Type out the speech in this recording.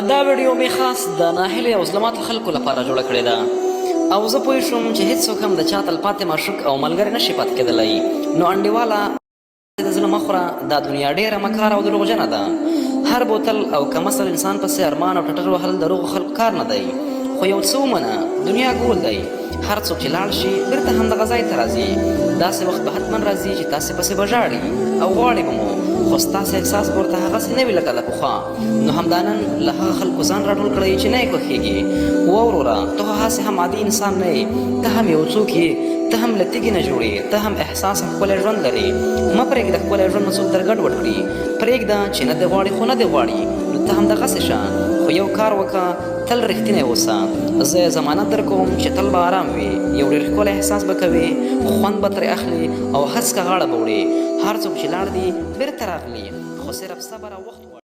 دا ویډیو مې خاص د ناهیلې او زړه ماتو خلکو لپاره جوړه کړې ده او زه پوه شوم چې هیڅوک هم د چا تلپاتې معشوق او ملګری نه شي پاتې کېدلی. نو انډیواله د زړه مه خوره، دا دنیا ډېره مکاره او دروغجنه ده. هر بوتل او کمسل انسان پسې ارمان او ټټر وهل د روغو خلکو کار نه دی. خو یو څه ومنه، دنیا ګول دی. هر څوک چې لاړ شي بیرته همدغه ځای ته راځي. داسې وخت به حتما راځي چې تاسې پسې به ژاړي او غواړي به مو، خو ستاسې احساس به ورته هغسې نه وي لکه د پخوا. نو همدا نن له هغه خلکو ځان راټول کړئ چې نه یې خوښېږي. وروره ته خو هسې هم عادي انسان نه یې، ته هم یو څوک یې، ته هم له تیږې نه جوړ یې، ته هم احساس او ښکلی ژوند لرې. مه پرېږده ښکلی ژوند مو څوک در ګډ وډ کړي. پرېږده چې نه دې غواړي خو نه دې غواړي، نو ته همدغسې شه. خو یو کار وکړه، تل رښتینی اوسه. زه یې ضمانت درکوم چې تل به ارام وې، یو ډېر ښکلی احساس به کوې، خوند به ترې اخلې او هسکه غاړه به وړې. هر څوک چې لاړ دي، بېرته راغلي، خو صرف صبر او وخت غواړي.